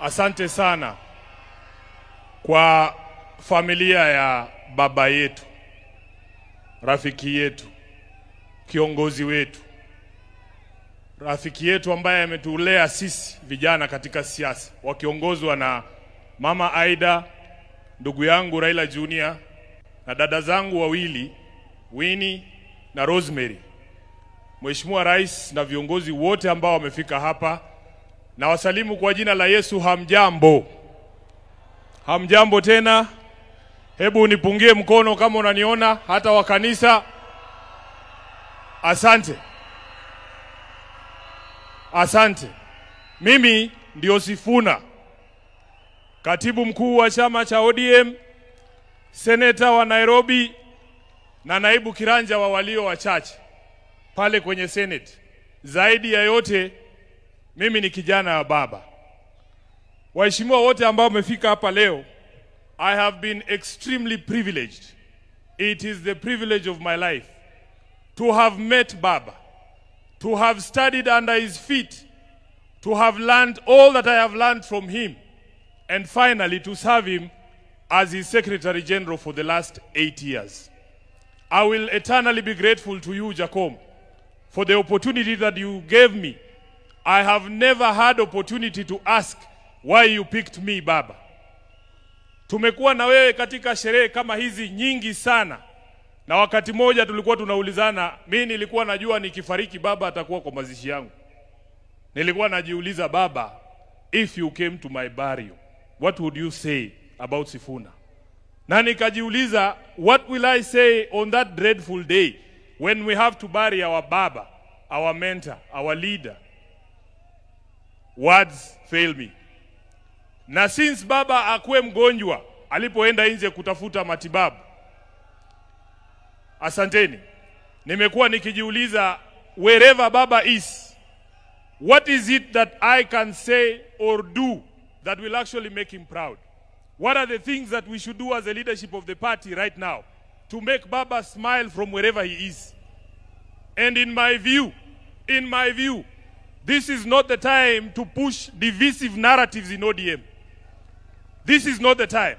Asante sana kwa familia ya baba yetu, rafiki yetu, kiongozi wetu, rafiki yetu ambaye ametulea sisi vijana katika siasa, wakiongozwa na Mama Aida, ndugu yangu Raila Junior na dada zangu wawili Winnie na Rosemary. Mheshimiwa Rais na viongozi wote ambao wamefika hapa, na wasalimu kwa jina la Yesu. Hamjambo? Hamjambo tena? Hebu nipungie mkono kama unaniona, hata wa kanisa. Asante. Asante. Mimi ndio Sifuna, katibu mkuu wa chama cha ODM, seneta wa Nairobi na naibu kiranja wa walio wachache pale kwenye Senate. Zaidi ya yote, mimi ni kijana wa baba. Waheshimiwa wote ambao wamefika hapa leo, I have been extremely privileged. It is the privilege of my life to have met Baba, to have studied under his feet, to have learned all that I have learned from him, and finally to serve him as his Secretary General for the last 8 years. I will eternally be grateful to you, Jakom, for the opportunity that you gave me. I have never had opportunity to ask why you picked me, Baba. Tumekuwa na wewe katika sherehe kama hizi nyingi sana. Na wakati moja tulikuwa tunaulizana, mimi nilikuwa najua nikifariki baba atakuwa kwa mazishi yangu. Nilikuwa najiuliza, Baba, if you came to my burial, what would you say about Sifuna? Na nikajiuliza, what will I say on that dreadful day when we have to bury our Baba, our mentor, our leader? Words fail me. Na since Baba akuwe mgonjwa, alipoenda nje kutafuta matibabu, asanteni, nimekuwa nikijiuliza, wherever Baba is, what is it that I can say or do that will actually make him proud? What are the things that we should do as a leadership of the party right now to make Baba smile from wherever he is? And in my view, this is not the time to push divisive narratives in ODM. This is not the time.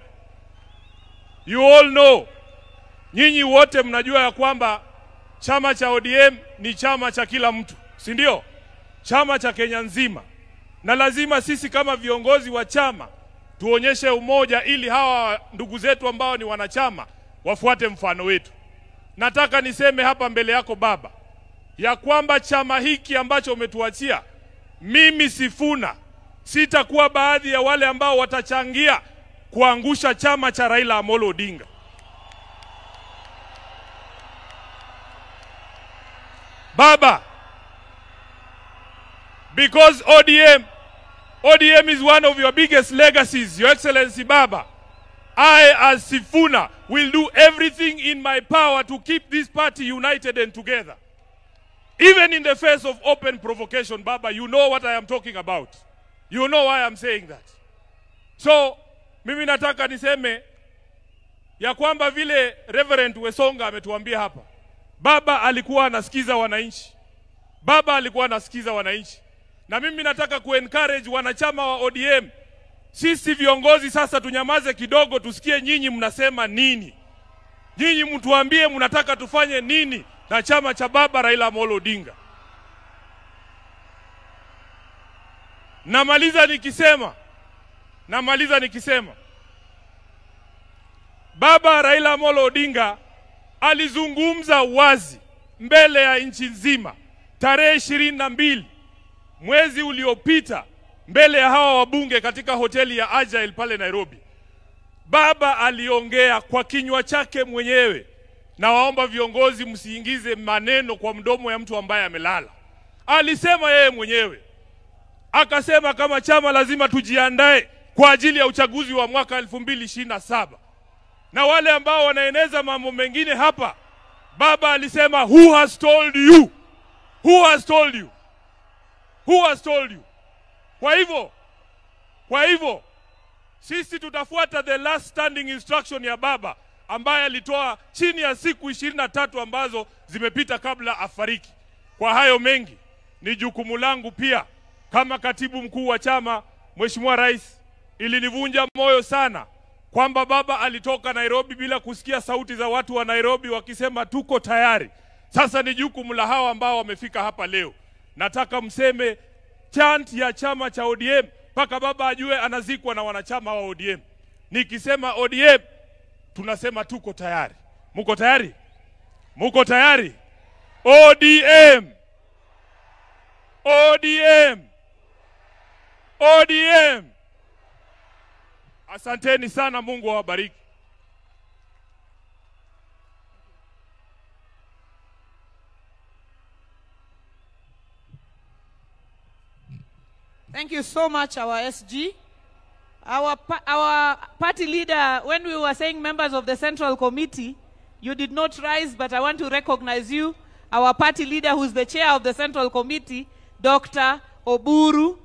You all know, nyinyi wote mnajua ya kwamba chama cha ODM ni chama cha kila mtu, si ndio? Chama cha Kenya nzima. Na lazima sisi kama viongozi wa chama tuonyeshe umoja ili hawa ndugu zetu ambao ni wanachama wafuate mfano wetu. Nataka niseme hapa mbele yako Baba ya kwamba chama hiki ambacho umetuachia, mimi Sifuna sitakuwa baadhi ya wale ambao watachangia kuangusha chama cha Raila Amolo Odinga. Baba, because ODM is one of your biggest legacies, Your Excellency Baba, I as Sifuna will do everything in my power to keep this party united and together. Even in the face of open provocation, Baba, you know what I am talking about. You know why I'm saying that. So, mimi nataka niseme ya kwamba vile Reverend Wesonga ametuambia hapa, Baba alikuwa anasikiza wananchi. Baba alikuwa anasikiza wananchi. Na mimi nataka ku-encourage wanachama wa ODM. Sisi viongozi sasa tunyamaze kidogo, tusikie nyinyi mnasema nini. Nyinyi mtuambie mnataka tufanye nini na chama cha Baba Raila Amolo Odinga. Namaliza nikisema Baba Raila Amolo Odinga alizungumza wazi mbele ya nchi nzima tarehe 22 mwezi uliopita mbele ya hawa wabunge katika hoteli ya Agile pale Nairobi. Baba aliongea kwa kinywa chake mwenyewe. Na waomba viongozi msiingize maneno kwa mdomo ya mtu ambaye amelala. Alisema yeye mwenyewe. Akasema kama chama lazima tujiandae kwa ajili ya uchaguzi wa mwaka 2027. Na wale ambao wanaeneza mambo mengine hapa, Baba alisema, who has told you? Who has told you? Who has told you? Kwa hivyo sisi tutafuata the last standing instruction ya Baba ambaye alitoa chini ya siku 23 ambazo zimepita kabla afariki. Kwa hayo mengi, ni jukumu langu pia kama katibu mkuu wa chama Mheshimiwa Rais, ilinivunja moyo sana kwamba baba alitoka Nairobi bila kusikia sauti za watu wa Nairobi wakisema tuko tayari. Sasa ni jukumu la hawa ambao wamefika hapa leo. Nataka mseme chant ya chama cha ODM mpaka baba ajue anazikwa na wanachama wa ODM. Nikisema ODM tunasema tuko tayari. Muko tayari? Muko tayari? ODM! ODM! ODM! Asanteni sana, Mungu awabariki. Thank you so much, our SG. Our party leader, when we were saying members of the Central Committee, you did not rise, but I want to recognize you. Our party leader, who is the chair of the Central Committee, Dr. Oburu.